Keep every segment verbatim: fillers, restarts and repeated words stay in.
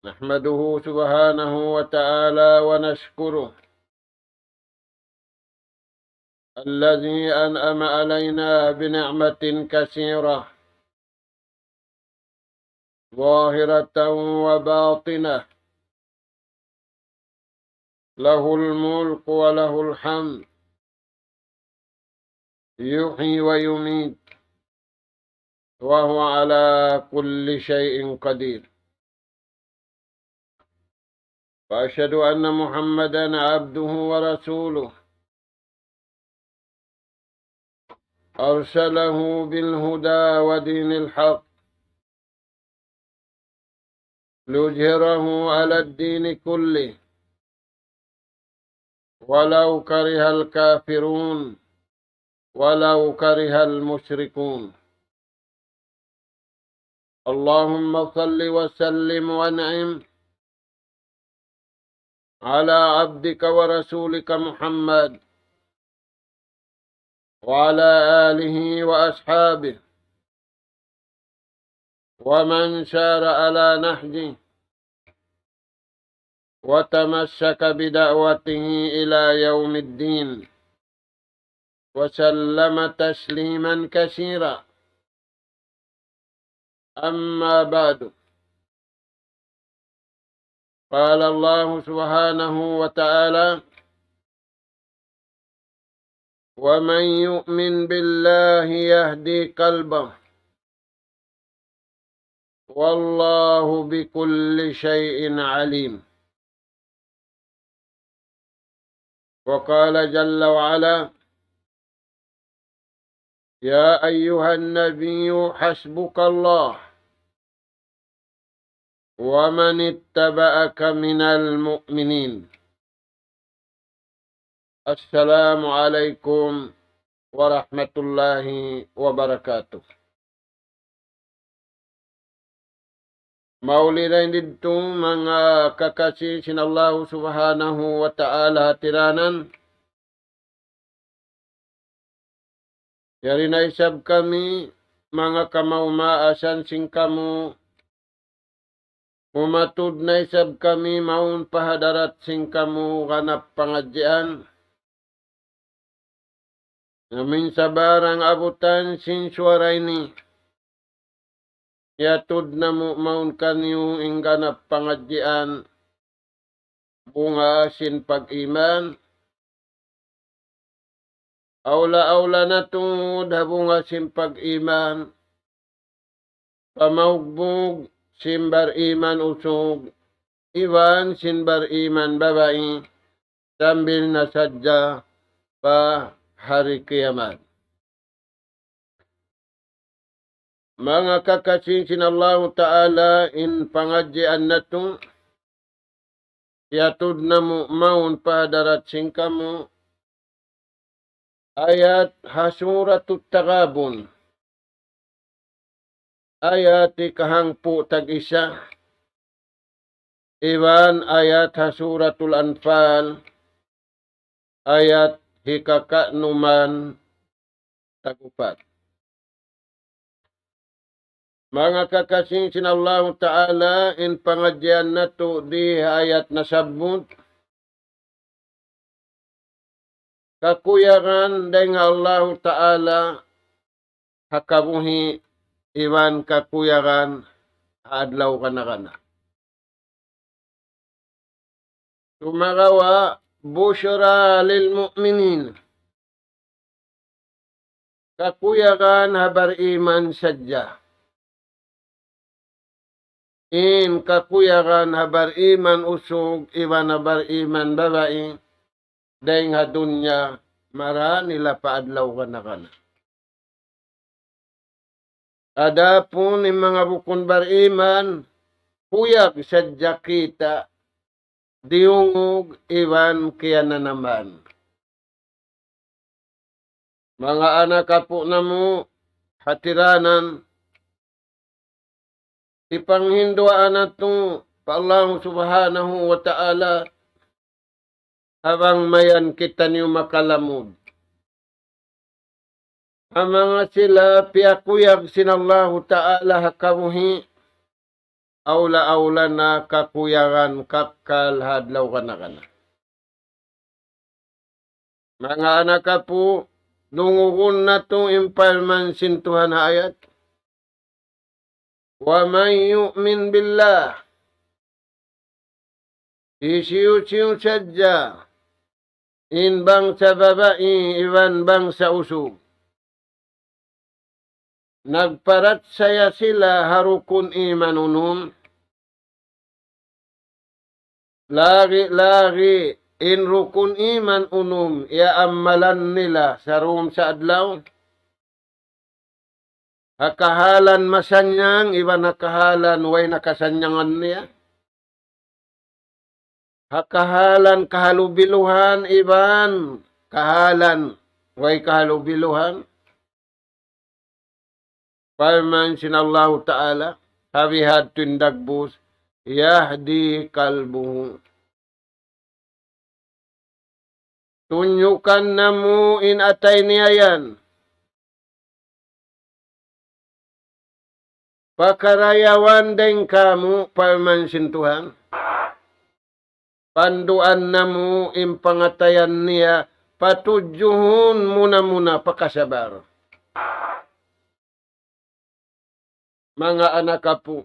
نحمده سبحانه وتعالى ونشكره الذي أنعم علينا بنعمة كثيرة ظاهرة وباطنة، له الملك وله الحمد، يحيي ويميت، وهو على كل شيء قدير. وأشهد أن محمدا عبده ورسوله، أرسله بالهدى ودين الحق ليظهره على الدين كله ولو كره الكافرون ولو كره المشركون. اللهم صل وسلم وأنعم على عبدك ورسولك محمد وعلى آله وأصحابه ومن سار على نهجه وتمسك بدعوته إلى يوم الدين، وسلم تسليما كثيرا. أما بعد، قال الله سبحانه وتعالى: ومن يؤمن بالله يهد قلبه والله بكل شيء عليم. وقال جل وعلا: يا أيها النبي حسبك الله ومن اتبعك من المؤمنين. السلام عليكم ورحمة الله وبركاته. Mauli dayn didtu manga kakasi sin Allahu Subhanahu wa Ta'ala hatiranan. Yari na isab kami manga kamaas-maasan sin kamu, umatud na isab kami mawn pa hadarat sin kamu ganap pangadjian. Amin sabarang abutan sin suwara ini, iyatud namu' mawn kaniyu in ganap pangadjian, bunga sin pag-iman. Awla-awla na tuud ha bunga sin pag-iman, pamaugbug sin bar-iman usug, iban sin bar-iman babai, sambil na sadja pa hari kiyamat. Manga kakasi sin Allahu Ta'ala, in pangadjian natu', iyatud namu' mawn pa hadarat sin kamu, ayat ha Suratut Taghabun, ayat hikahangpu' tag-isa, iban ayat ha Suratul Anfal, ayat hikakanuman tag-upat. Manga kakasi sin Allahu Ta'ala, in pangadjian natu' di ha ayat nasabbut, kakuyagan dayn ha Allahu Ta'ala ha kabuhi' iban kakuyagan ha adlaw kana-kana. Sumagawa', بشرى للمؤمنين. Kakuyagan ha bar-iman sadja. In kakuyagan ha bar-iman usug iban ha bar-iman babai, dayn ha dunya, mara nila pa adlaw kana-kana. Adapun in manga bukun bar-iman, kuyag sadja kita, diyungug iban kiyananaman. Manga anak apu' namu' hatiranan, hipanghinduwaa natu' pa Allahu Subhanahu wa Ta'ala, ha bang mayan kitaniyu makalamud. Ha manga sila piyakuyag sin Allahu Ta'ala ha kabuhi', awla-awla na kakuyagan kakkal ha adlaw kana-kana. Manga anak apu, dungugun natu' in parman sin Tuhan ha ayat, ومن يؤمن بالله, hisiyu-siyu sadja in bangsa babai iban bangsa usug nagparachaya sila ha rukun iman unum, lagi'-lagi' in rukun iman unum iyaammalan nila saruun sa adlaw, ha kahalan masannyang iban ha kahalan way na kasannyangan niya, ha kahalan kahalubiluhan iban kahalan way kahalubiluhan. Parman sin Allahu Ta'ala, ha bihadtu in dagbus, يهدي قلبه. Tunjukan namu' in atay niya yan. Pakarayawan dayn kāmu', parman sin Tuhan. Panduan namu' in pangatayan niya, patudjuhun muna-muna pa kasabar. Manga anak apu,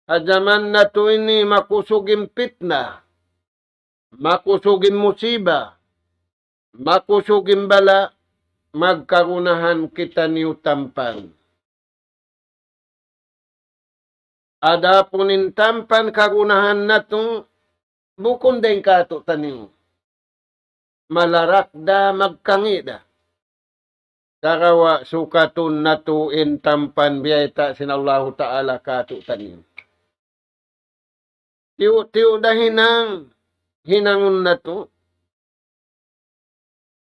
ha jaman natu' ini makusug in pitna, makusug in musiba, makusug in bala', magkagunahan kitaniyu tampan. Adapun in tampan kagunahan natu', bukun dayn kātu'niyu. Malarak da, magkangi' da. Sagawa' sukatun natu' in tampan biyayta' sin Allahu Ta'ala kātu'niyu. Tiyu'-tiyu' da hinang, hinangun natu'.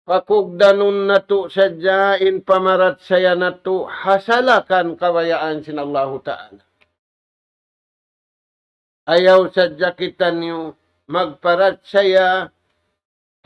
Pakugdanun natu' sadja in pamarachaya natu' ha salakan kabayaan sin Allahu Ta'ala. Ayaw sadja kitaniyu magparachaya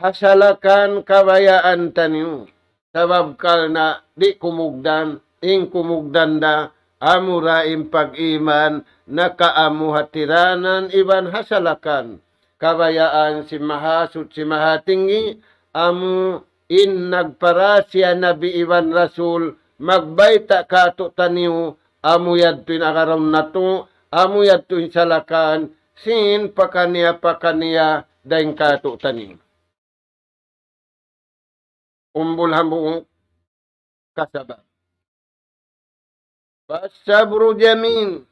ha salakan kabayaan taniyu. Sabab karna' di' kumugdan, in kumugdan da, amura in pag-iman, nakaamu ha tiranan iban ha salakan kabayaan sin Mahasuchi Mahatinggi, amu in nagparachaya Nabi iban Rasul, magbayta' kātu'niyu, amu yadtu in agarun natu', amu yadtu in salakan, sin pakaniya-pakaniya dayn kātu'niyu. Umbul hambuuk, kasabar. فالصبر جميل.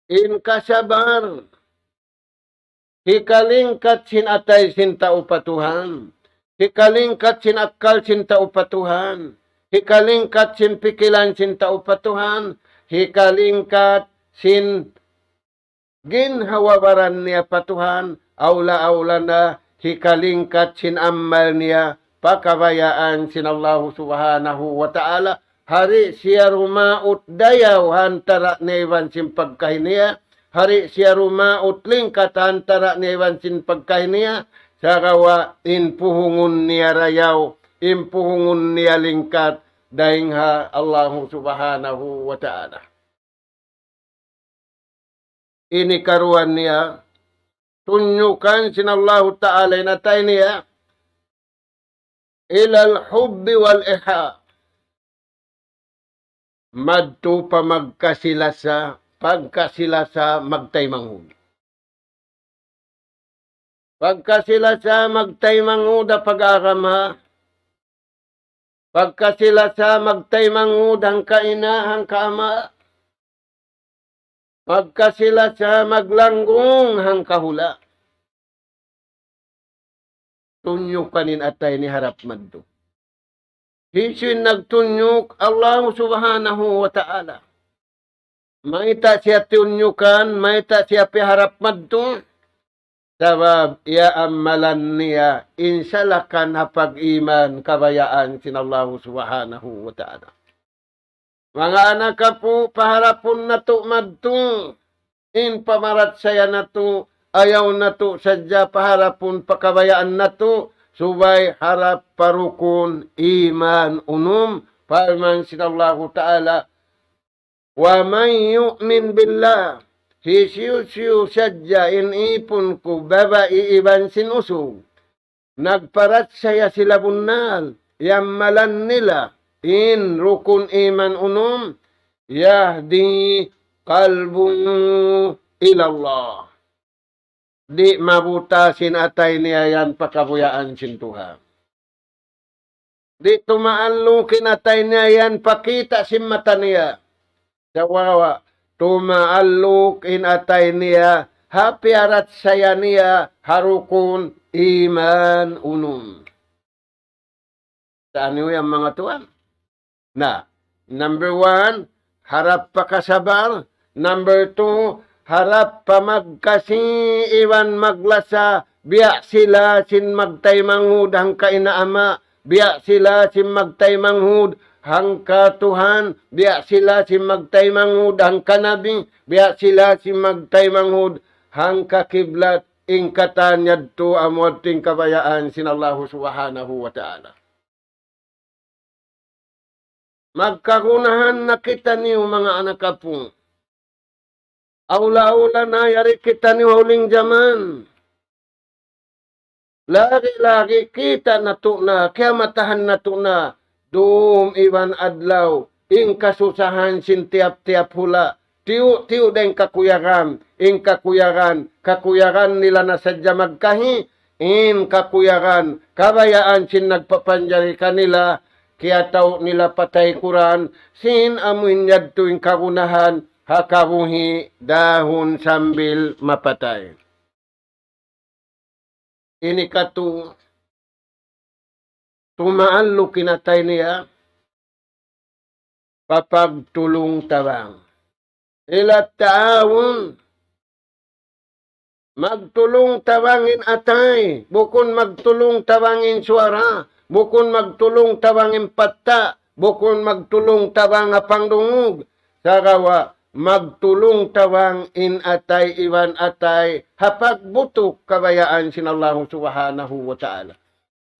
In kasabar, hikalingkat sin atay sin tau pa Tuhan, hikalingkat sin akkal sin tau pa Tuhan, hikalingkat sin pikilan sin tau pa Tuhan, hikalingkat sin ginhawa-baran niya pa Tuhan, awla-awla na hikalingkat sin amal niya pa kabayaan sin Allahu Subhanahu wa Ta'ala. Di' siya rumaut dayaw ha antara' niya iban sin pagkahi niya, di' siya rumaut lingkat ha antara' niya iban sin pagkahi niya, sagawa' in puhungun niya dayaw, in puhungun niya lingkat, dayn ha Allahu Subhanahu wa Ta'ala. Ini karuwa niya, tunjukan sin Allahu Ta'ala in atay niya, إلى الحب والإحاء. Madtu pa magkasi-lasa, pagkasi-lasa magtaymanghud. Pagkasi-lasa magtaymanghud ha pag-agama, pagkasi-lasa magtaymanghud hangka ina', hangka ama', pagkasi-lasa maglanggung hangka hula'. Tunjukan in atay niya harap madtu. Hisiyu in nagtunjuk? Allahu Subhanahu wa Ta'ala. Mayta' siya tunjukan, mayta' siya piyaharap madtu? Sabab iyaamalan niya in salakan ha pag-iman kabayaan sin Allahu Subhanahu wa Ta'ala. Manga anak apu', paharapun natu' madtu in pamarachaya natu', ayaw natu' sadja paharapun pa kabayaan natu', subay harap pa rukun iman unum, parman sin Allahu Ta'ala, ومن يؤمن بالله, hisiyu-siyu sadja in ipun ku babai iban sin usug, nagparachaya sila bunnal, yammalan nila in rukun iman unum, يهد قلبه إلى الله. Di' mabuta sin atay niya yan pa kabuyaan sin Tuhan. Di' tumaalluk in atay niya yan pa kita' sin mata niya. Sagawa', tumaalluk in atay niya ha piyarachaya niya ha rukun iman unum. Sa' unu yan, manga tuwan? Na, number one, harap pa kasabar. Number two, harap pa magkasi iban maglasa. Biya' sila sin magtaymanghud hangka ina' ama'. Biya' sila sin magtaymanghud hangka Tuhan. Biya' sila sin magtaymanghud hangka nabi. Biya' sila sin magtaymanghud hangka kiblat. In katan yadtu amu yadtu in kabayaan sin Allahu Subhanahu wa Ta'ala. Magkagunahan na kitaniyu, manga anak apu'. Awla-awla na yari kitaniyu ha huling jaman. Lagi'-lagi' kita' natu' na, kiyamatahan natu' na, dum iban adlaw, in kasusahan sin tiyap-tiyap hula', tiyu'-tiyu' da in kakuyagan, in kakuyagan, kakuyagan nila na sadja magkahi, in kakuyagan, kabayaan sin nagpapanjari kanila, kiyatau nila patay Qur'an, sin amu in yadtu in kagunahan, ha kabuhi' dahun sambil mapatay. Ini katu', tumaalluk in atay niya, pa pagtulung-tabang. إلى التعاون. Magtulung-tabang in atay, bukun magtulung-tabang in suwara, bukun magtulung-tabang in patta', bukun magtulung-tabang ha pangdungug. Sagawa', magtulung-tabang in atay iban atay, ha pagbutuk kabayaan sin Allahu Subhanahu wa Ta'ala.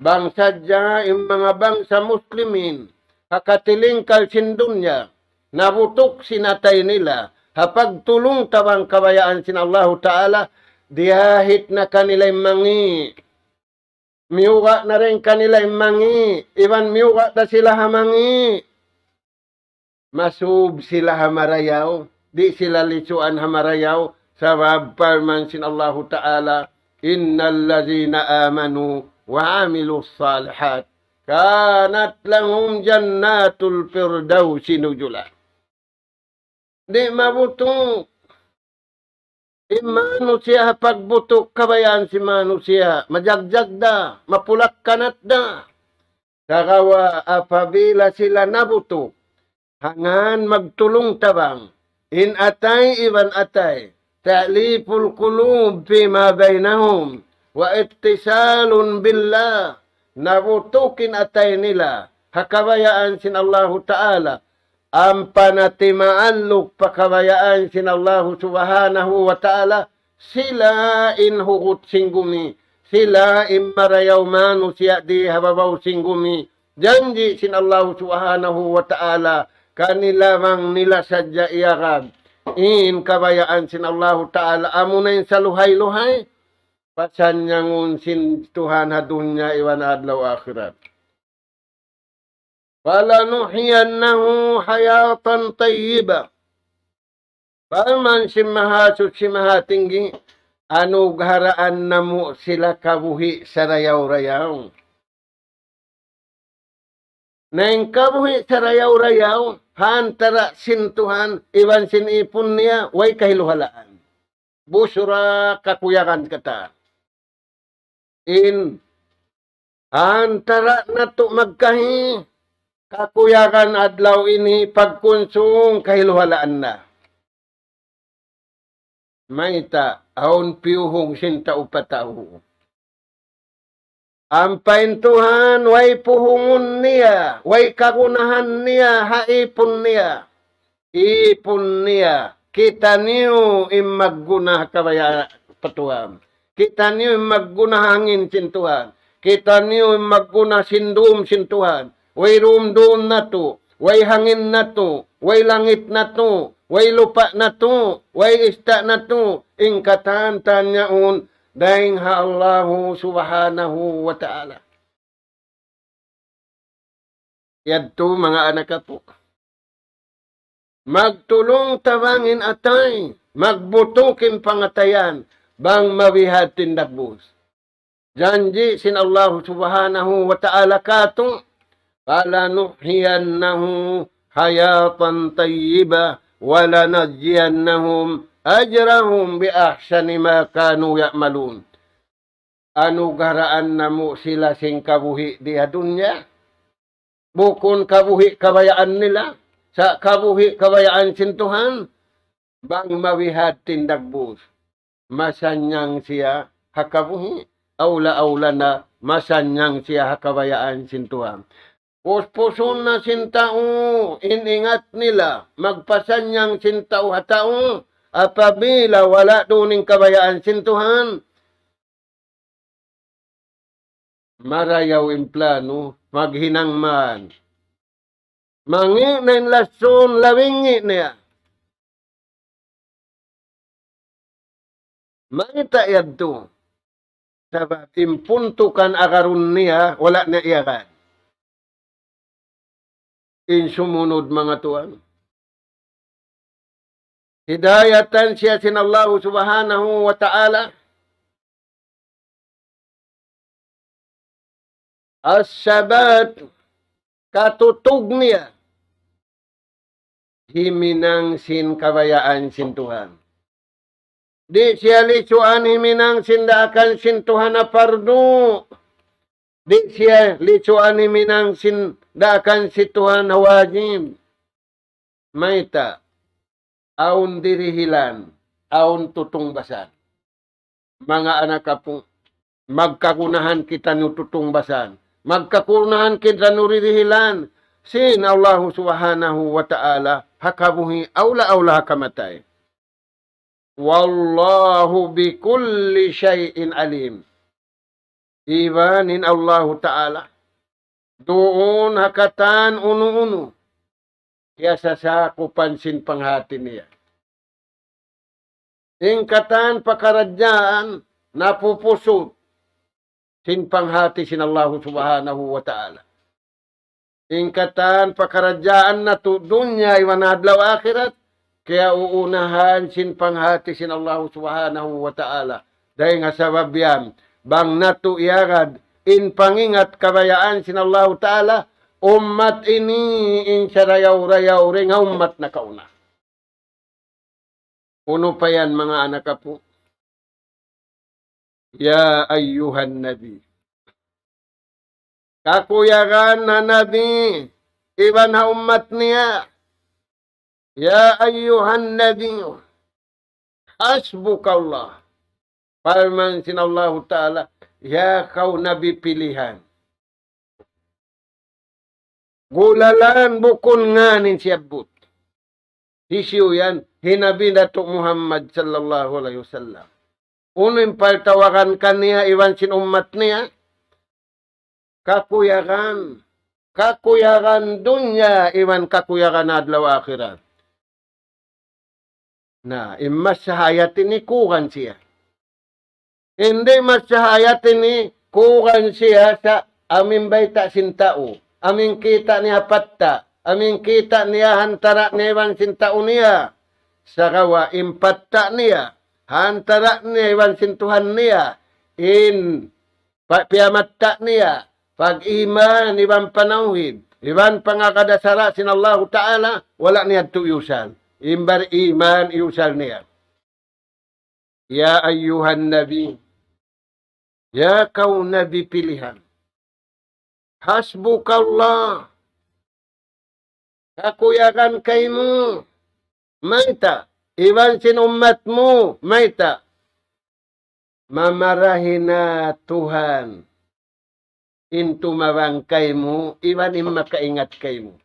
Bang sadja in manga bangsa Muslimin, ha katilingkal sin dunya, nabutuk sin atay nila, ha pagtulung-tabang kabayaan sin Allahu Ta'ala, diyahit na kanila in mangi'. Miyuga' na dayn kanila in mangi', iban miyuga' da sila ha mangi'. Masub sila ha marayaw, di' sila licuan ha marayaw, sabab parman sin Allahu Ta'ala, إن الذين آمنوا وعملوا الصالحات كانت لهم جنات الفردوس نزلا. Di' mabutuk in manusiya' ha pagbutuk kabayaan sin manusiya', majagjag da, mapulak-kanat da. Sagawa' apabila sila nabutuk, ha ngan magtulung-tabang, in atay iban atay, تأليف القلوب فيما بينهم واتصال بالله, nabutuk in atay nila, ha kabayaan sin Allahu Ta'ala, ampa na timaalluk pa kabayaan sin Allahu Subhanahu wa Ta'ala, sila in hugut sin gumi, sila in marayaw manusiya' di ha babaw sin gumi. Janji' sin Allahu Subhanahu wa Ta'ala, kanila bang nila sadja iyagad in kabayaan sin Allahu Ta'ala, amuna in saluhay-luhay, pasanyangun sin Tuhan ha dunya iban adlaw akhirat. فلنحيينه حياة طيبة. Parman sin Mahasuchi Mahatinggi, anugharaan namu' sila kabuhi' sarayaw-rayaw. Na in kabuhi' sarayaw-rayaw, ha antara' sin Tuhan, iban sin ipun niya, way kahiluhalaan. Busra kakuyagan katan. In antara' natu' magkahi, kakuyagan adlaw ini pagkunsung kahiluhalaan na. Mayta', awn piyuhung sin tau pa tau. Ampa in Tuhan, way puhungun niya, way kagunahan niya, ha ipun niya. Ipun niya, kitaniyu in magguna ha kabaya' pa Tuhan. Kitaniyu in magguna ha hangin sin Tuhan. Kitaniyu in magguna sin dum sin Tuhan. Way dum-dum natu'. way hangin natu', way langit natu', way lupa' natu', way ista' natu', in katan-katan yaun, dayn ha Allahu Subhanahu wa Ta'ala. Yadtu manga anak apu'. Magtulung tabang in atay, magbutuk in pangatayan, bang mabihadtu in dagbus. Janji' sin Allahu Subhanahu wa Ta'ala kātu', فلنحيينه حياة طيبة ولنجزينهم أجرهم بأحسن ما كانوا يعملون. Anugaraan namu' sila sin kabuhi' di ha dunya. Bukun kabuhi' kabayaan nila, sa' kabuhi' kabayaan sin Tuhan, bang mabihadtu in dagbus. Masannyang siya ha kabuhi', awla-awla na masannyang siya ha kabayaan sin Tuhan. Puspusun na sin tau in ingat nila, magpasannyang sin tau ha tau, apabila wala' duun in kabayaan sin Tuhan, marayaw in plano, maghinang man. Mangi' na in lasun, lawingi niya. Mayta' yadtu? Sabab in puntukan agarun niya, wala' niya iyagad. In sumunud manga tuwan. Hidayatan siya sin Allahu Subhanahu wa Ta'ala. As-sabat, katutug niya. Himinang sin kabayaan sin Tuhan. Di' siya licuan himinang sin daakan sin Tuhan na pardu. Di' siya licuan himinang sin daakan sin Tuhan na wajib. Mayta'? Awn dirihilan, awn tutungbasan. Manga anak apu', magkagunahan kitaniyu tutungbasan. Magkagunahan kitaniyu dirihilan sin Allahu Subhanahu wa Ta'ala, ha kabuhi', awla-awla ha kamatay. والله بكل شيء عليم. Iban in Allahu Ta'ala, duun ha katan unu-unu, kiyasasakupan sin panghati niya. In katan pakaradjaan napupusut sin panghati sin Allahu Subhanahu wa Ta'ala. In katan pakaradjaan natu' dunya iban adlaw akhirat, kiyauunahan sin panghati sin Allahu Subhanahu wa Ta'ala. Dayn ha sabab yan, bang natu' iyagad in pangingat kabayaan sin Allahu Ta'ala, ummat ini in sarayaw-rayaw dayn ha ummat nakauna. Unu pa yan, manga anak apu'? يا أيها النبي. Kakuyagan ha Nabi, iban ha ummat niya. يا أيها النبي، حسبك الله. Parman sin Allahu Ta'ala, ya kaw Nabi pilihan. Gulalan bukun ngān in siyabbut. Hisiyu yan? Hi Nabi natu' Muhammad sallallahu alayhi wasallam. Unu in pagtawagan kaniya iban sin ummat niya? Kakuyagan. Kakuyagan dunya iban kakuyagan adlaw akhirat. Na, in masa hayat ini kuyagan siya. Hindi masa hayat ini kuyagan siya sa' amu in bayta' sin tau, amu in kita' niya ha patta', amu in kita' niya ha antara' niya iban sin tau niya. Sagawa' in patta' niya ha antara' niya iban sin Tuhan niya, in pa-, piyamatta' niya, pag-iman iban panawhid, iban pangagad ha sara' sin Allahu Ta'ala, wala' niya yadtu iyusal. In bar-iman iyusal niya. يا أيها النبي, ya kaw Nabi pilihan. حسبك الله. Kakuyagan kaymu. Mayta'? Iban sin ummat mu. Mayta'? Mamarahi na Tuhan in tumabang kaymu, iban in makaingat kaymu.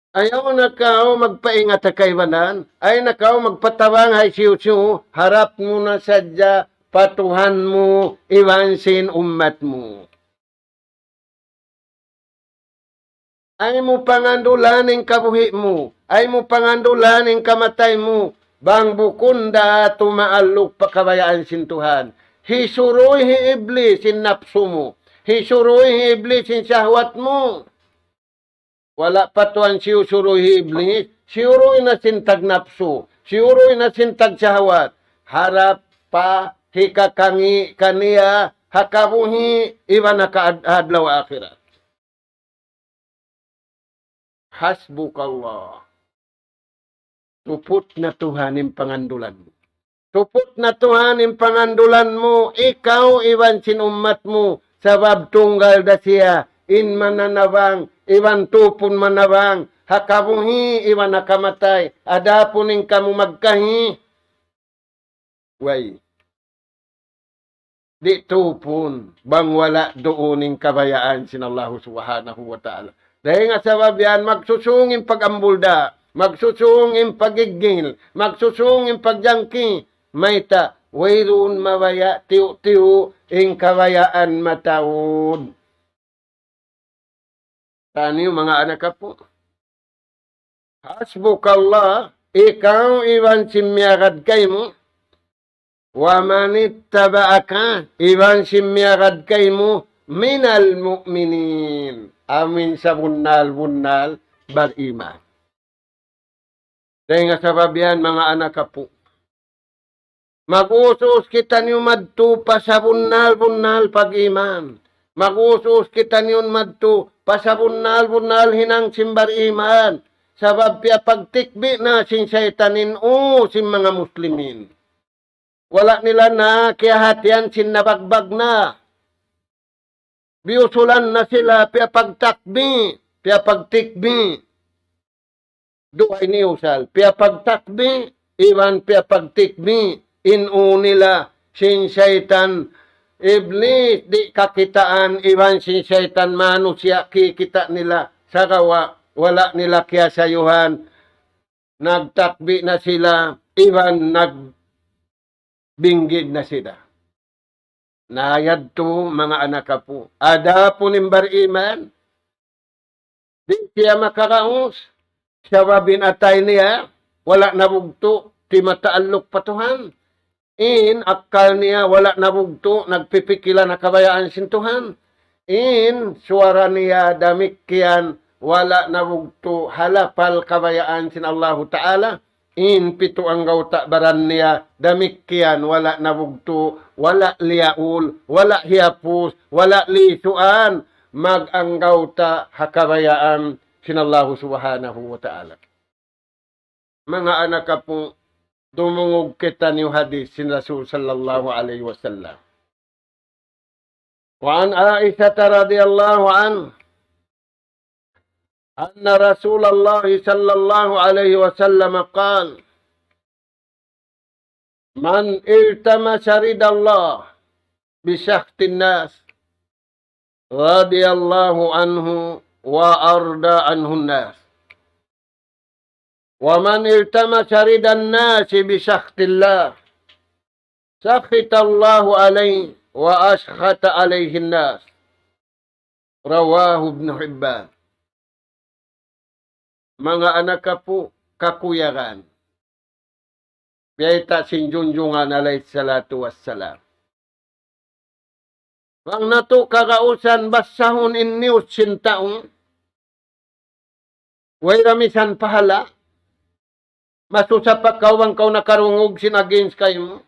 Ayaw na kaw magpaingat ha kaibanan, ayaw na kaw magpatabang ha hisiyu-siyu, harap mu na sadja pa Tuhan mu, iban sin ummat mu. Ayaw mu pangandulan in kabuhi' mu. Ayaw mu pangandulan in kamatay mu. Bang bukun da tumaalluk pa kabayaan sin Tuhan. Hisuruy hi Iblis in napsu mu. Hisuruy hi Iblis in shahwat mu. Wala' pa tuwan siyusuruy hi Iblis. Siyuruy na sin tag napsu. Siyuruy na sin tag shahwat. Harap pa hikakangi' kaniya ha kabuhi' iban ha ka-, adlaw akhirat. Hasbukallah. Tuput na Tuhan in pangandulan mu. Tuput na Tuhan in pangandulan mu, ikaw iban sin ummat mu, sabab tunggal da siya in mananabang, iban tupun manabang, ha kabuhi' iban ha kamatay, adapun in kamu magkahi, way. Di' tupun, bang wala' duun in kabayaan sin Allahu Subhanahu wa Ta'ala. Dayn ha sabab yan, magsusung in pag-ambulda, magsusung in pag-igil, magsusung in pagjangki, mayta', wayruun mabaya' tiyu'-tiyu' in kabayaan mataud. Taniyu manga anak apu'. Hasbukallah, ikaw iban sin miyagad kaymu. Wa man ittaba'aka, iban sin miyagad kaymu, minal mu'minin. Amin sabunnal-bunnal bariman. Dayn ha sabab yan, manga anak apu'. Mag-us-us kitaniyu madtu pa sabunnal-bunnal pag-iman. Mag-us-us kitaniyu madtu pa sabunnal-bunnal hinang sin bariman. Sabab piyapagtikbi' na sin saytan in ū sin manga muslimin. Wala' nila na kiyahatihan sin nabagbag na. Biyusulan na sila, piyapagtakbi', piyapagtikbi'. Duwa ini usal, piyapagtakbi', iban piyapagtikbi', in ū nila, sin saytan, Iblis, di' kakitaan, iban sin saytan, manusiya', kikita' nila, sagawa', wala' nila kiyasayuhan, nagtakbi' na sila, iban nag-, binggid na sila. Na yadtu manga anak apu'. Adapun in bariman, di' siya makaraus, sabab in atay niya, wala' nabugtu', di' mataalluk pa Tuhan. In akkal niya, wala' nabugtu', nagpipikilan ha kabayaan sin Tuhan. In suwara niya damikkiyan, wala' nabugtu', ha lapal kabayaan sin Allahu Ta'ala. In pitu anggawta' baran niya, damikkiyan, wala' nabugtu', wala' liyaul, wala' hiyapus, wala' lisuan, mag-anggawta' ha kabayaan sin Allahu Subhanahu wa Ta'ala. Manga anak apu', dumungug kitaniyu hadis sin Rasul sallallahu alayhi wasallam. وعن عائشة رضي الله عنها أن رسول الله صلى الله عليه وسلم قال: من التمس رضا الله بسخط الناس رضي الله عنه وأرضى عنه الناس، ومن التمس رضا الناس بسخط الله سخط الله عليه وأسخط عليه الناس. رواه ابن حبان. Manga anak apu', kakuyagan. Biyayta' sin junjungan alayhi salatu wassalam. Bang natu' kagausan basahun in news sin tau, way da misan pahala', masusa pa kaw bang kaw nakarungug sin against kaymu.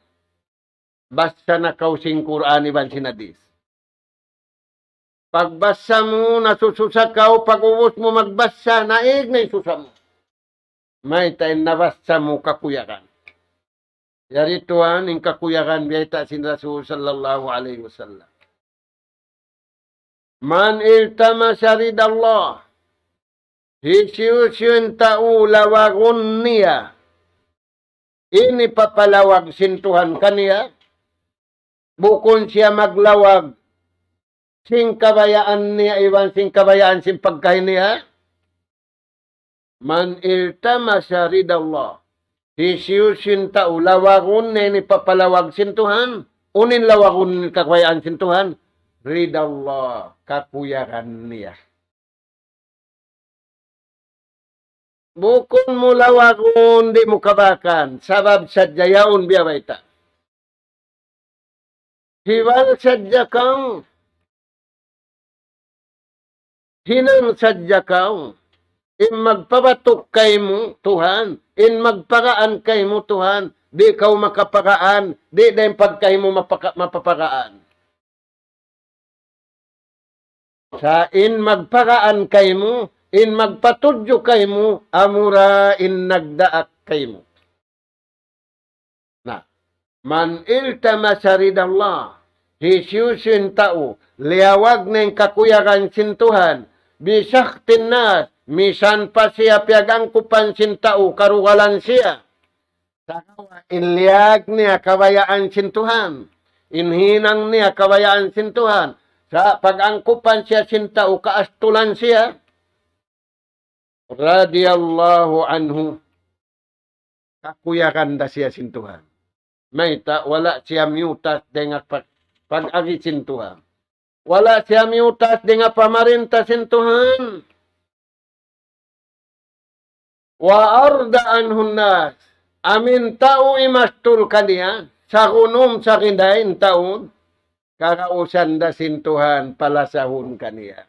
Basa na kaw sin Qur'an iban sin hadis. Pagbasa mu, nasususa kaw, pag-ubus mu magbasa, naig na in susa mu. Mayta' in nabasa mu kakuyagan. Yari tuwan in kakuyagan biyayta' sin Rasul sallallahu alayhi wasallam. من التمس رضا الله. Hisiyu-siyu in tau lawagun niya in hipapalawag sin Tuhan kaniya, bukun siya maglawag sin kabayaan niya iban sin kabayaan sin pagkahi niya. من التمس رضا الله. Hisiyu-siyu in tau lawagun niya in hipapalawag sin Tuhan, unu in lawagun kabayaan sin Tuhan, رضا الله, kakuyagan niya. Bukun mu lawagun, di' mu kabakan. Sabab sadja yaun biya' bayta'. Hiwal sadja kaw. Hinang sadja kaw. In magpabatuk kaymu, Tuhan. In magparaan kaymu, Tuhan. Di' kaw makaparaan. Di' da in pagkahi mu mapaka-, mapaparaan. Sa' in magparaan kaymu, in magpatudju kaymu, amura in nagdaak kaymu. Na, من التمس رضا الله, hisiyu-siyu in tau, liyawag niya in kakuyagan sin Tuhan, بسخط الناس, misan pa siya piyag-angkupan sin tau, karugalan siya. Sagawa' in liyag niya kabayaan sin Tuhan. In hinang niya kabayaan sin Tuhan. Sa' pag-angkupan siya sin tau kaastulan siya. رضي الله عنه. Kakuyagan da siya sin Tuhan. Mayta', wala' siya miyutas dayn ha pag-, pag-agi sin Tuhan. Wala' siya miyutas dayn ha pamarinta sin Tuhan. وأرضى عنه الناس. Amu in tau imastul kaniya, sagunum saginday in tau, kagausan da sin Tuhan palasahun kaniya.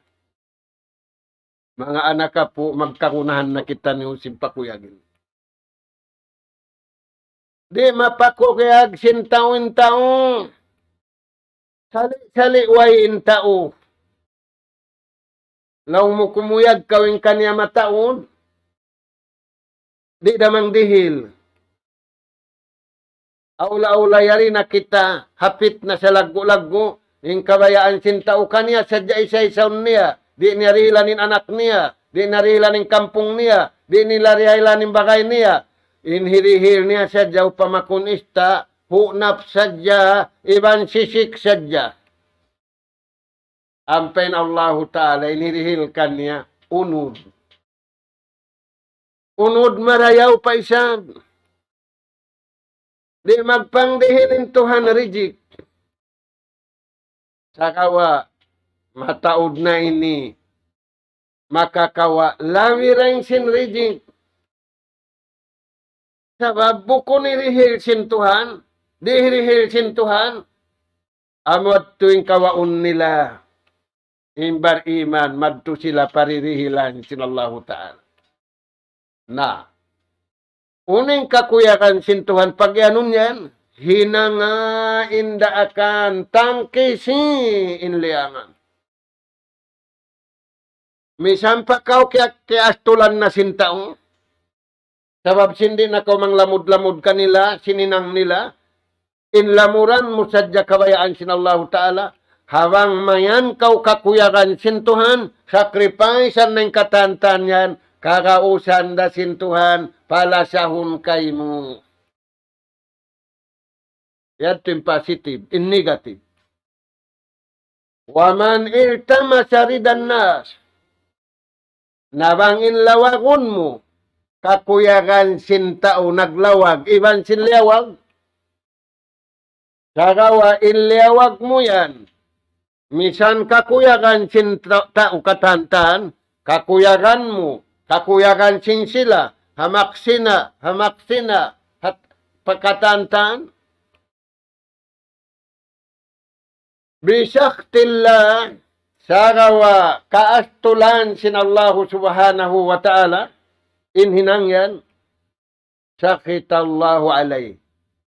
Manga anak apu', magkagunahan na kitaniyu sin pakuyagin. Di' mapakuyag sin tau in tau. Sali'-sali' way in tau. Laung mu kumuyag kaw in kaniya mataud. Di' da mangdihil. Awla-awla yari na kita, hapit na sa laggu'-laggu', in kabayaan sin tau kaniya, sadja isa-isaun niya, di' niya dihilan in anak niya, di' niya dihilan in kampung niya, di' niya dihilan in bagay niya. In hirihil niya sadja upama kun ista', hunap sadja, iban sisik sadja. Ampa in Allahu Ta'ala in hirihil kaniya, unud. Unud marayaw pa isab. Di' magpangdihil in Tuhan rijik. Sagawa' mataud na ini, makakawa' labi dayn sin rijik. Sabab bukun hirihil sin Tuhan, di' hirihil sin Tuhan. Amu yadtu in kawaun nila. In bariman, madtu sila pa dirihilan sin Allahu Ta'ala. Na, unu in kakuyagan sin Tuhan pag-iyanun yan, hinanga in daakan, tangkisi in liyangan. Misan pa kaw kiya-, kiyaastulan na sin tau. Sabab sin di' na kaw manglamud-lamud kanila, sin hinang nila. In lamuran mu sadja kabayaan sin Allahu Ta'ala. Ha bang mayan kaw kakuyagan sin Tuhan, sacrifice-an na in katantan yan, kagausan da sin Tuhan, palasahun kaymu. Yadtu in positive, in negative. ومن التمس رضا الناس. Na bang in lawagun mu, kakuyagan sin tau naglawag, iban sin liyawag. Sagawa' in liyawag mu yan, misan kakuyagan sin ta-, tau katantan, kakuyagan mu, kakuyagan sin sila, ha maksina, ha maksina, hat-, pa katantan. بسخط الله, sagawa' kaastulan sin Allahu Subhanahu wa Ta'ala, in hinang yan, سخط الله عليه.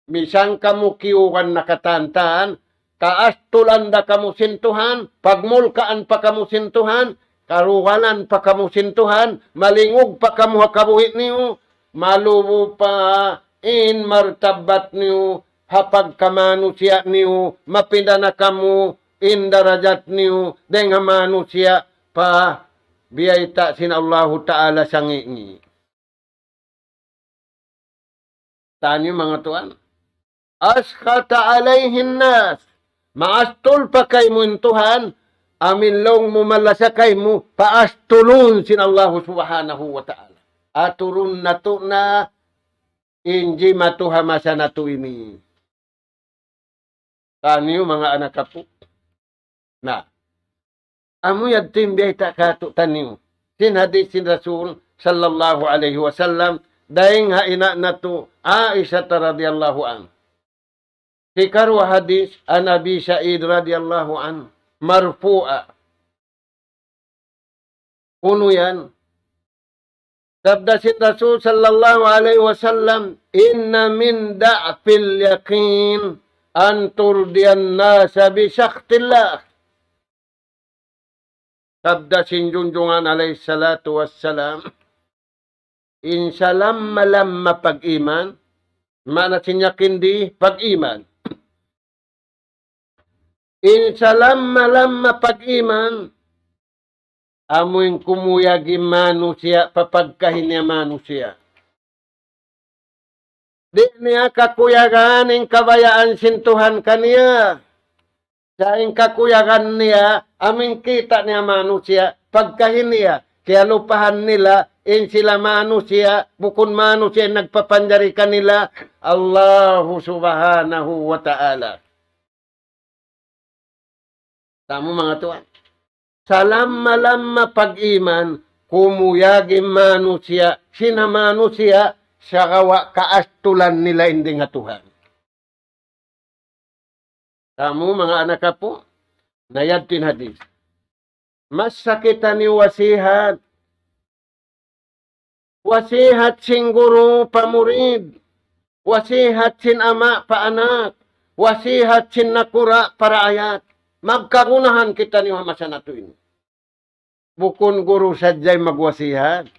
Misan kamu kiyugan na katantan, kaastulan da kamu sin Tuhan, pagmulkaan pa kamu sin Tuhan, karugalan pa kamu sin Tuhan, malingug pa kamu ha kabuhi' niyu, malubu pa in martabat niyu, ha pagkamanusiya' niyu, mapinda na kamu in darajat niyu, dayn ha manusiya' pa biyayta' sin Allahu Ta'ala sangi'-ngi'. Taniyu manga tuwan. أسخط عليه الناس. Maastul pa kaymu in Tuhan, amu in laung mu malasa kaymu, paastulun sin Allahu Subhanahu wa Ta'ala. Aturun natu' na in jimatu ha masa natu' ini. Taniyu manga anak apu'. Na. Amu yadtu in biyayta' kātu'niyu. Sin hadith sin Rasul, sallallahu alayhi wasallam, dayn ha ina' natu' Aisha radiyallahu anha. Hikaruwa hadith, عن أبي سعيد رضي الله عنه مرفوعا. Unu yan? Sabda sin Rasul sallallahu alayhi wasallam, إن من ضعف اليقين أن ترضي الناس بسخط الله. Sabda sin Junjungan alayhi salatu wassalam, in salamma-lamma pag-iman, maana sin yakin di pag-iman. In salamma-lamma pag-iman, amu in kumuyag in manusiya' pa pagkahi niya manusiya'. Di' niya kakuyagan in kabayaan sin Tuhan kaniya. Sa' in kakuyagan niya, amu in kita' niya manusiya', pagkahi niya, kiyalupahan nila, in sila manusiya', bukun manusiya' in nagpapanjari kanila, Allahu Subhanahu wa Ta'ala. Tamu manga tuwan. Salamma-lamma pag-iman, kumuyag in manusiya', sin ha manusiya', sagawa' kaastulan nila in dayn ha Tuhan. Tamu manga anak apu', na yadtu in hadith. Masa kitaniyu wasihat. Wasihat sin guru pa murid. Wasihat sin ama' pa anak. Wasihat sin nakura' pa raayat. Magkagunahan kitaniyu ha masa natu' ini. Bukun guru sadja in magwasihat.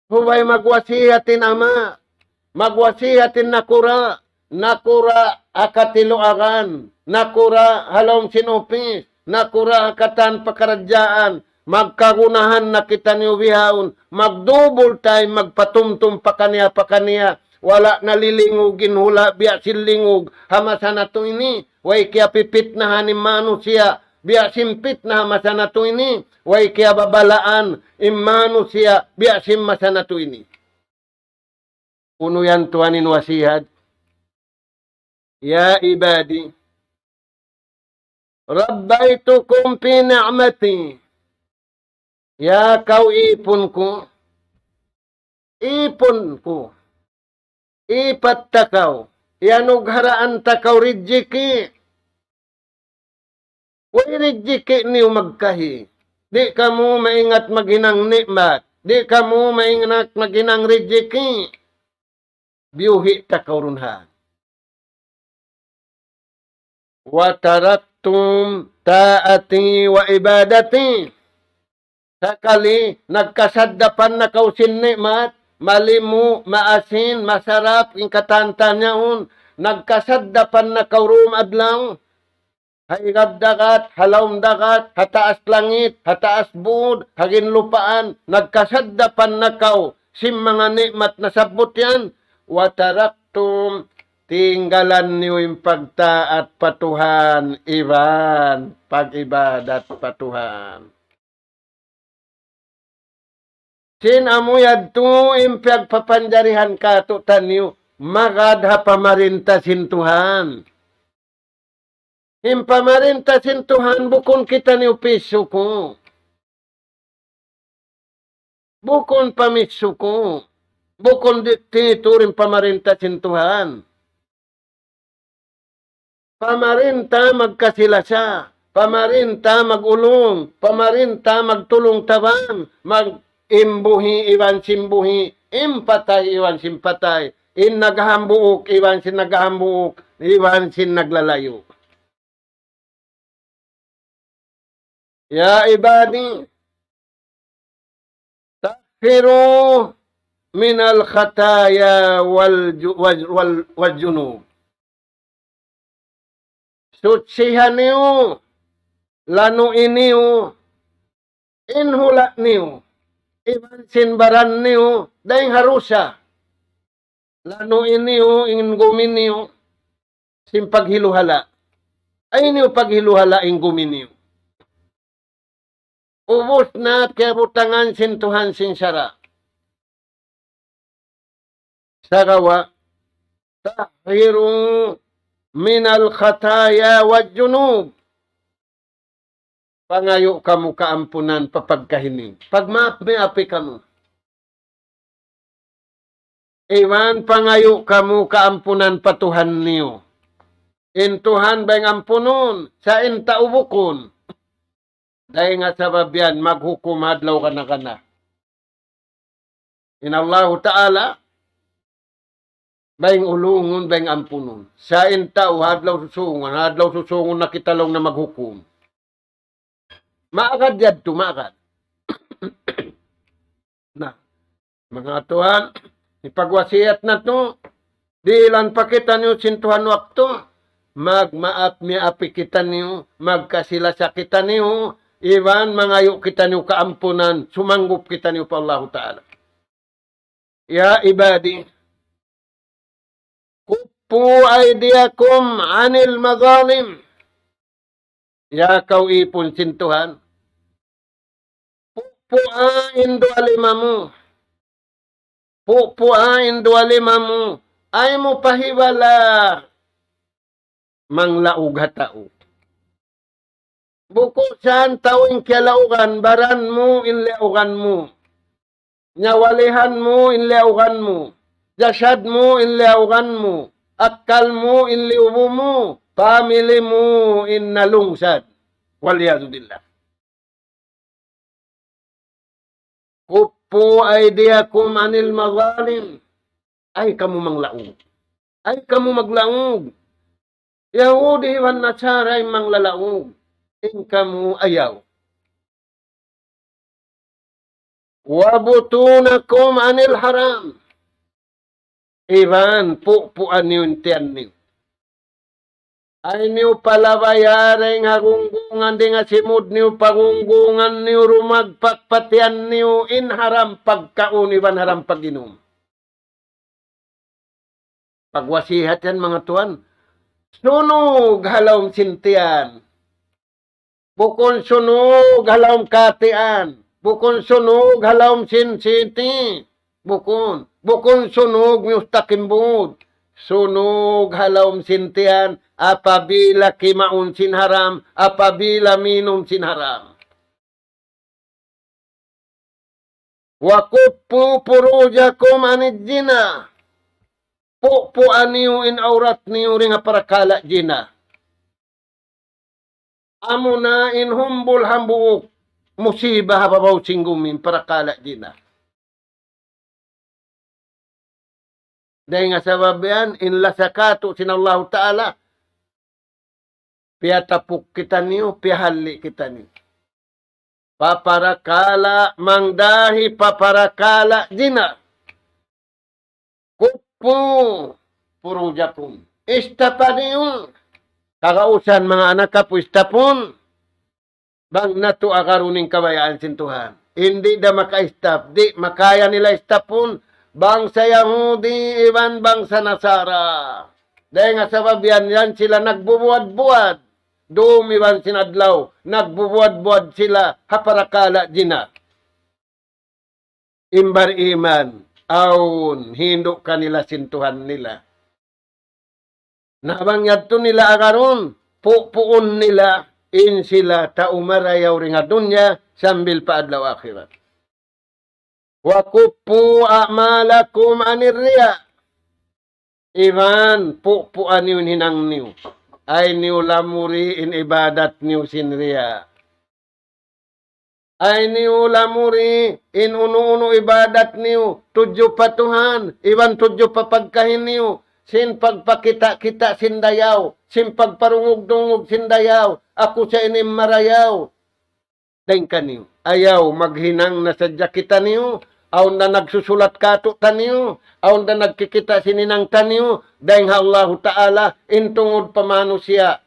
Subay magwasihat in ama', magwasihat in nakura', nakura' ha katiluagan, nakura' ha lawm sin upis, nakura' ha katan pakaradjaan, magkagunahan na kitaniyu bihaun, magdubul time, magpatumtum pakaniya-pakaniya, wala' nalilingug in hula' biya' sin lingug ha masa natu' ini, way kiyapipitnahan in manusiya', biya' sin pitna ha masa natu' ini, way kiyababalaan in manusiya' biya' sin masa natu' ini. Unu yan tuwan in wasihat. يا عبادي ربيتكم في نعمتي. Ya kaw ipun ku, ipun ku, ipat ta kaw, iyanugharaan ta kaw rijiki. Way rijiki niyu magkahi. Di' kamu maingat maghinang ni'mat. Di' kamu maingat maghinang rijiki. Biyuhi' ta kaw duun ha. وتركتم طاعتي وعبادتي. Sakali nagkasaddapan na kaw sin ni'mat, malimu, maasin, masarap, in katan-katan yaun, nagkasaddapan na kaw dum adlaw, ha igab dagat, ha lawm dagat, ha taas langit, ha taas būd, ha ginlupaan, nagkasaddapan na kaw sin manga ni'mat nasabbut yan, وتركتم, tinggalan niyu in pagtaat pa Tuhan, iban pag-ibadat pa Tuhan. Sin amu yadtu in piyagpapanjarihan kātu'niyu, magad ha pamarinta sin Tuhan. In pamarinta sin Tuhan bukun kitaniyu pisuku. Bukun pamisuku. Bukun diktatur in pamarinta sin Tuhan. Pamarinta magkasi-lasa, pamarinta mag-ulung, pamarinta magtulung-tabang, mag-, in buhi' iban sin buhi', in patay iban sin patay, in naghambuuk iban sin naghambuuk, iban sin naglalayu'. يا عبادي طهروا من الخطايا والج-، وال-، وال-، والذنوب. Suchihaniyu, lanuiniyu, in hula' niyu, iban sin baran niyu, dayn ha dusa. Lanuiniyu in gumi niyu sin paghiluhala'. Ay niyu paghiluhala' in gumi niyu. Ubus na kiyabutangan sin Tuhan sin sara'. Sagawa', طهروا من الخطايا والذنوب. Pangayu' kamu kaampunan pa pagkahi niyu. Pagmaap-miapi kamu. Iban pangayu' kamu kaampunan pa Tuhan niyu. In Tuhan bang ampunun, sa' in tau bukun. Dayn ha sabab yan, maghukum ha adlaw kana-kana. In Allahu Ta'ala, bang ulungun, bang ampunun. Sa' in tau, ha adlaw susungun, ha adlaw susungun na kita laung na maghukum. Maagad yadtu, maagad. Na, manga tuwan, hipagwasiyat natu', dihilan pa kitaniyu sin Tuhan waktu, magmaap-miapi kitaniyu, magkasi-lasa kitaniyu, iban mangayu' kitaniyu kaampunan, sumanggup kitaniyu pa Allahu Ta'ala. يا عبادي كفوا أيديكم عن المظالم. Ya kaw ipun sin Tuhan. Pupua in duwa lima mu. Pupua in duwa lima mu. Ayaw mu pahibala' manglaug ha tau. Bukun sa in tau in kiyalaugan, baran mu in liyaugan mu. Nyawalihan mu in liyaugan mu. Jasad mu in liyaugan mu. Akkal mu in liyubu mu. Family mu in nalungsad. والعياذ بالله. كفوا أيديكم عن المظالم. Ayaw kamu manglaug. Ayaw kamu maglaug. Yahudi iban Nasara in manglalaug. In kamu ayaw. وبطونكم عن الحرام. Iban pupua niyu in tiyan niyu. Ayaw niyu palabaya dayn ha gunggungan, dayn ha simud niyu, pa gunggungan niyu, rumagpak pa tiyan niyu, in haram pagkaun iban haram pag-inum. Pagwasihat yan, manga tuwan. Sunug ha lawm sin tiyan. Bukun sunug ha lawm katian. Bukun sunug ha lawm sin siti. Bukun. Bukun sunug miyustakimbud. Sunug ha lawm sin tiyan apabila kimaun sin haram, apabila minum sin haram. وكفوا فروجكم عن الزنا. Pupua niyu in awrat niyu dayn ha parakala' zina. Amuna in humbul hambuuk musiba ha babaw sin gumi in parakala' zina. Dayn ha sabab yan, in lasa katu' sin Allahu Ta'ala, piyatapuk kitaniyu, piyahalli' kitaniyu. Pa parakala', mangdahi pa parakala' zina. كفوا فروجكم. Istapa niyu. Kagausan manga anak apu' istapun. Bang natu' agarun in kabayaan sin Tuhan. Di' da maka-istap, di' makaya nila istapun. Bangsa Yahudi iban bangsa Nasara. Dayn ha sabab yan, yan sila nagbubuwad-buwad. Dum iban sin adlaw, nagbubuwad-buwad sila ha parakala' zina. In bar-iman, awn hindu' kanila sin Tuhan nila. Na bang yadtu nila agarun, pupuun nila, in sila tau marayaw dayn ha dunya, sambil pa adlaw akhirat. وكفوا أعمالكم عن الرياء. Iban, pupua niyu in hinang niyu. Ayaw niyu lamuri in ibadat niyu sin riya'. Ayaw niyu lamuri in unu-unu ibadat niyu, tudju pa Tuhan, iban tudju pa pagkahi niyu, sin pagpakita'-kita' sin dayaw, sin pagparungug-dungug sin dayaw, aku sa ini marayaw. Dayn kaniyu. Ayaw, maghinang na sadja kitaniyu, awn da nagsusulat katu' taniyu, awn da nagkikita' sin hinang taniyu, dayn ha Allahu Ta'ala, in tungud pa manusiya'.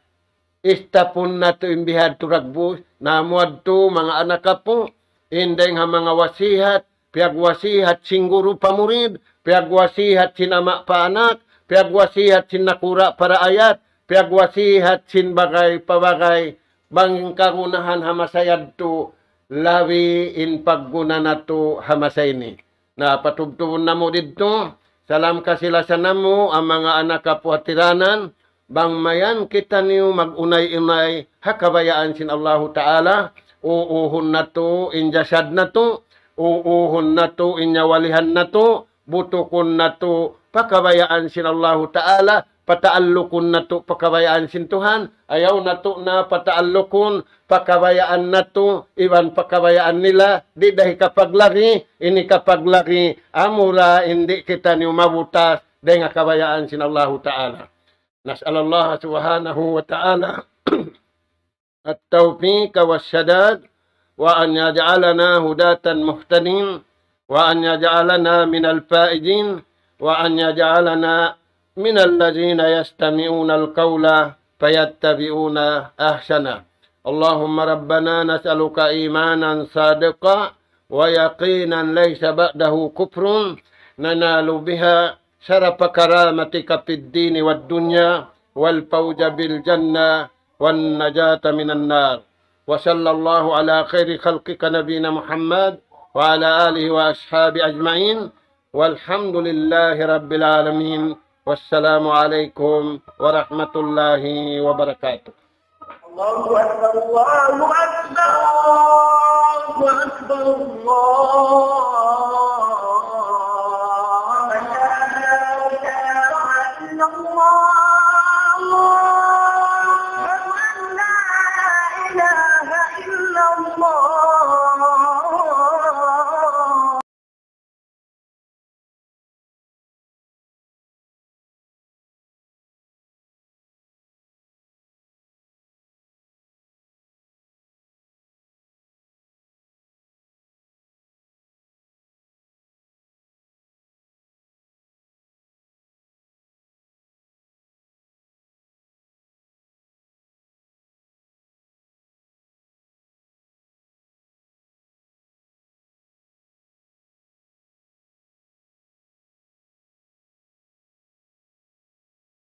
Istapun natu' in bihadtu dagbus, na amu yadtu manga anak apu', in dayn ha manga wasihat, piyagwasihat sin guru pa murid, piyagwasihat sin ama' pa anak, piyagwasihat sin nakura' pa raayat, piyagwasihat sin bagay pa bagay, bang kagunahan ha masa yadtu, labi in pagguna natu' ha masa ini. Na patubtubun namu' didtu, salam kasi-lasa namu', ha manga anak apu' hatiranan, bang mayan kitaniyu mag-unay-unay ha kabayaan sin Allahu Ta'ala, uuhun natu' in jasad natu', uuhun natu' in nyawalihan natu', butukun natu' pa kabayaan sin Allahu Ta'ala, pataallukun natu' pa kabayaan sin Tuhan, ayaw natu' na pataallukun pa kabayaan natu', iban pa kabayaan nila, di' da hikapaglagi, ini kapaglagi, amura in di' kitaniyu mabutas dayn ha kabayaan sin Allahu Ta'ala. نسأل الله سبحانه وتعالى التوفيق والسداد، وأن يجعلنا هداة مهتدين، وأن يجعلنا من الفائزين، وأن يجعلنا من الذين يستمعون القول فيتبعون أحسنه. اللهم ربنا نسألك إيمانا صادقا ويقينا ليس بعده كفر ننال بها شرف كرامتك في الدين والدنيا والفوز بالجنة والنجاة من النار. وصلى الله على خير خلقك نبينا محمد وعلى آله وأصحابه أجمعين. والحمد لله رب العالمين. والسلام عليكم ورحمة الله وبركاته. الله أكبر، الله أكبر، الله أكبر، الله أكبر. لا إله إلا الله.